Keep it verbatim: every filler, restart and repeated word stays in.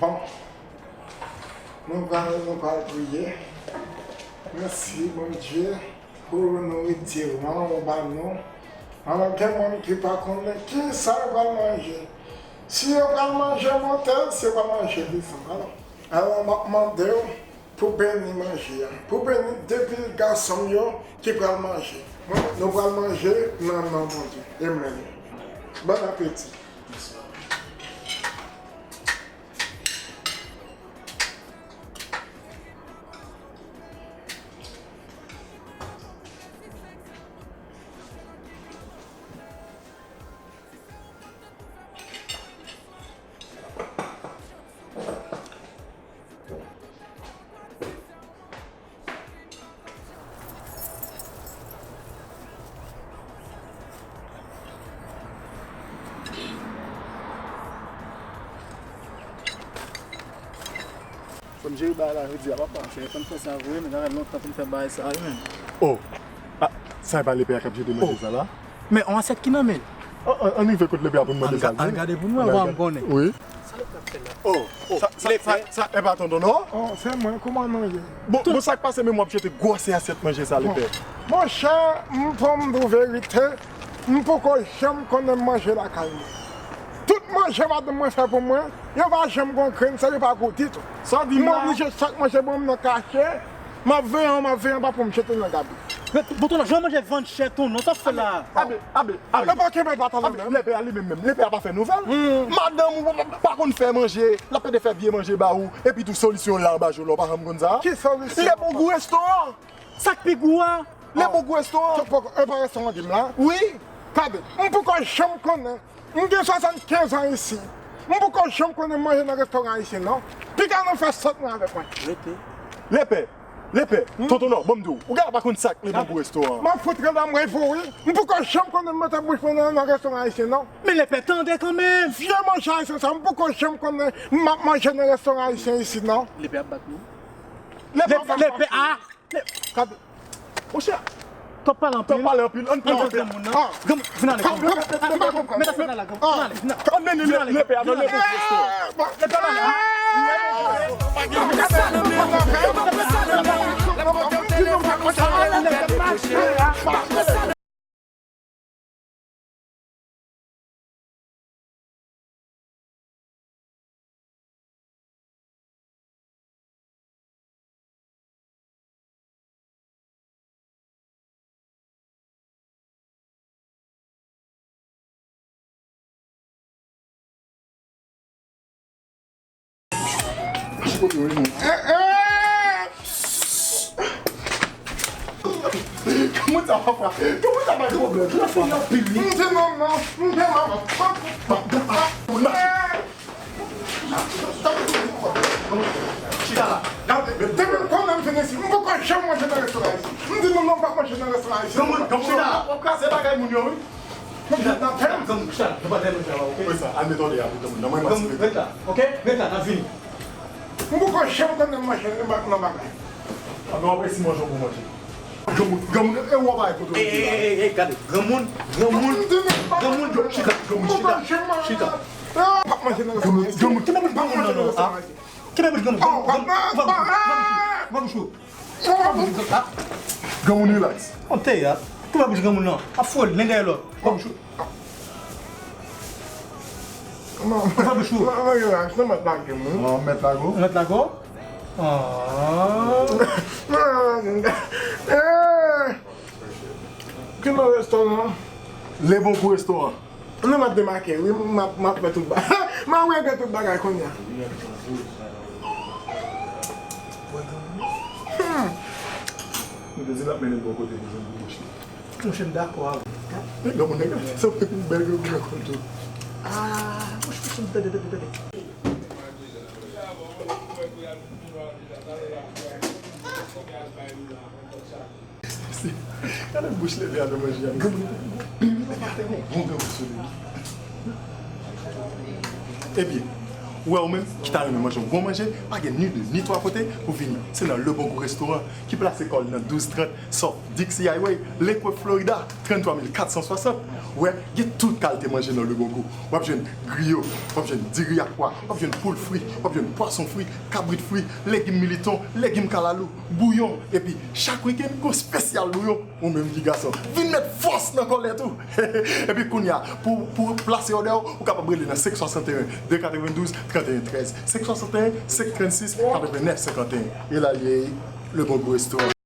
Bon, nou pral, nou pral priye. Mèsi, Bondye, pou nouriti w lan ou ba nou. Alò, gen moun ki pa konnen ki sa yo pral manje. Si yo pral manje mòtèl, si yo pral manje vizan. Alò, alò, m ap mande w pou beni manje a, pou beni de vil gason m yo ki pral manje. Nou pral manje nan non Bondye. Amen. Bon apeti. Fò n jere bagay la jodi a, papa. Se pa n fè sa vre, men sa fè lontan pou n fè bagay sa, wi, men. Oh! Ah, sa e pa lepè a k ap jete manje sa la? Men, on asyèt ki nan men l. An, an, ann rive kot lepè a pou n mande sa vre. Ann gade pou n wè, wè, m konnen. Wi. Sa lepè ap fè la? Oh, oh, sa, sa, sa, sa e pa tonton, non? Oh, se mwen, kòman nou ye? Bon, bon, sa k pase, men m ap jete gwo asyèt manje sa, lepè. Monchè, m fò m di w verite, m poko janm konnen manje lakay mwen. Tout manje madanm mwen fè pou mwen, yo pa janm gon grenn, sa yo pa gou ditou. Sa w di m la? M oblije chak manje bon m nan kache, m ap veye an, m ap veye an, pa pou m jete nan gabi. Men, bon, tonton, jan manje vann chè, tonton, sa w fè la? Abe, abe, abe. E pa kenbe l pa tande menm. Lepè a li menm menm, lepè a pa fè nouvèl. Madanm ou pa, pa konn fè manje, l ap pede fè vye manje ba ou, epi tou solisyon la anba je w la, ou pa janm konn sa? Ki solisyon? Lepè w gou restoran. Sa k pi gou a? Lepè w gou restoran. E pa restoran di m la? Wi. Gade, m poko janm konnen. M gen swasannkenz an isi. M poko janm konnen manje nan restoran ayisyen, non. Piga nou fè sòt nou avèk mwen. Rete. Lepè, lepè, tonton non, ban m di w, ou genlè pa konn sa k lepè gou restoran. M ap fout rele anmwey pou ou, wi. M poko janm konnen m mete bouch mwen nan, nan restoran ayisyen, non. Men lepè, tande kanmenm. Vye manje ayisyen sa, m poko janm konnen m ap manje nan restoran ayisyen isi, non. Lepè ap bat nou. Lepè, lepè, a! Gade. Monchè. Twòp pale anpil. Twòp pale anpil. Ann pale anpil. Granmoun nan. Granmoun, vin ale, granmoun. Met afè la, granmoun. Vin ale, vin ale. Ann mennen lepè a nan lepè. Lepè a la. Mache kote w, non. Moun sa pa fwa. Moun sa pa gen pwoblèm. Moun sa fini anpil, wi. M di non, non. M di non, non. Chita la. Depi m konnen m vin isi, m poko janm manje nan restoran isi. M di non, non, m p ap manje nan restoran isi. Granmoun, granmoun, chita la. W ap kraze bagay moun yo, wi. Granmoun, chita la, nou pa tèlman chita la, ok? Wi, sa, al met òdè a pou granmoun nan, mwen, m ap sipè. Ret la, ok? Ret la, n ap vini. M poko janm konnen m manje nan bagay. Anben, w ap resi manje w pou manje. Granmoun, granmoun, e w ap bay kote w rete la. Ey, ey, ey, gade, granmoun, granmoun, granmoun, chita, granmoun, chita, chita. M p ap manje nan restoran isi. Granmoun, granmoun, kenbe bouch granmoun nan, non, a. Kenbe bouch granmoun. Granmoun, granmoun, granmoun, granmoun. Granmoun, relax. On teyat. Kenbe bouch granmoun nan. Ap fwèl, len dèyè lòt. Kenbe bouch ou. Kenbe bouch ou. Mwen, mwen relax, non, mèt lage mwen. Mèt lage w. Mèt lage w? Ah. Ki non restoran? Le Bon Goût Restaurant. Non, m ap demake, wi, m ap, m ap fè tout bagay. M ap regle tout bagay kounye a. Hmm. Nou te di l ap mennen l bò kote pou jwenn pou bouch li. Monchè, m dakò avè w. Men granmoun nan, se yon bèl granmoun nan konn tou. Ah, monchè, monchè, tande, tande, tande. Gade bouch lepè a nan manje a. Granmoun, granmoun, granmoun, bon granmoun sou li. Ebyen, Ou wè, ou menm ki ta renmen manje yon bon manje, pa gen ni de ni twa kote pou vini. Se nan Le Bon Goût Restaurant, ki plase kò l nan douz trant South Dixie Highway, Lakewood, Florida, trannntwa mil kat san swasant. Ou wè, gen tout kalite manje nan Le Bon Goût. W ap jwenn griyo, w ap jwenn diri ak pwa, w ap jwenn poul fri, w ap jwenn pwason fri, kabrit fri, legim militon, legim kalalou, bouyon, epi chak wikenn, gon espesyal bouyon. Ou menm ki gason, vin met fòs nan kòlèt ou. Epi kounye a, pou, pou plase òdè w, ou kapab rele nan senk swasanteyen, de katrevendouz, tranteyen trèz, senk swasanteyen, senk trannsis, katrevennnèf senkanteyen. E la l ye, Le Bon Goût Restaurant.